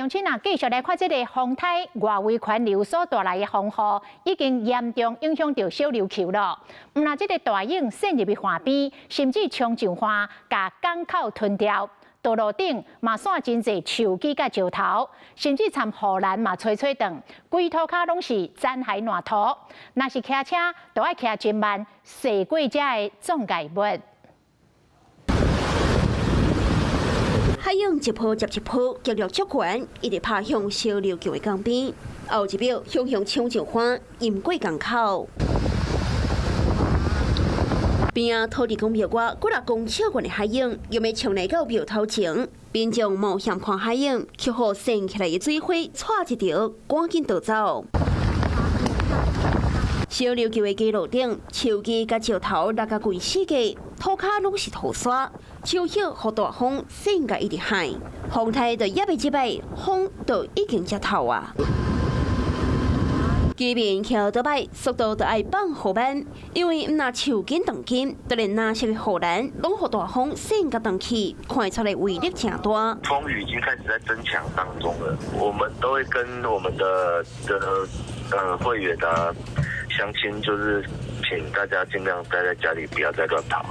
鄉親啊，繼續來看這个風颱外圍環流所帶來的風雨，已經嚴重影響著小琉球囉。毋但這个大湧滲入去岸邊，甚至衝上岸，共港口吞掉。道路頂嘛散真濟樹枝佮石頭，甚至參護欄嘛吹吹斷，規塗跤攏是殘骸爛塗。若是騎車，都愛騎真慢，駛過遮的障礙物。海湧一波接一波，激流足懸，一直拍向小琉球的江邊。後一秒，雄雄衝上岸，淹過港口。邊仔土地公廟外，幾若公尺懸的海湧，又欲衝來到廟頭前，民眾冒險看海湧，卻予掀起來的水花，掣一著，趕緊逃走。小琉球的街路頂，樹枝佮石頭落甲規世界，塗跤攏是塗沙，樹葉予大風扇共一直海，風颱都猶未這擺，風就已經遮透啊！居民騎歐多擺速度都愛放予慢，因為毋但樹根斷筋，就連藍色的護欄攏予大風扇共斷去，看出來威力誠大。風雨已經開始在增強當中了，我們都會跟我們的會員啊鄉親，就是請大家盡量待在家裡，不要再亂跑了。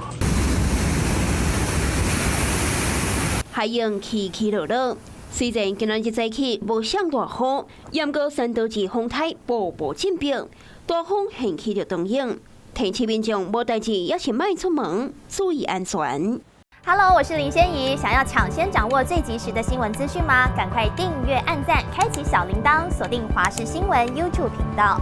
海湧起起落落，雖然今仔日早起無啥大雨，毋過山道士風颱步步緊逼，大風掀起著長湧，提醒民眾無代誌猶是莫出門，注意安全。 Hello，我是林仙怡，想要搶先掌握最及時的新聞資訊嗎？趕快訂閱、按讚、開啟小鈴鐺，鎖定華視新聞 YouTube 頻道。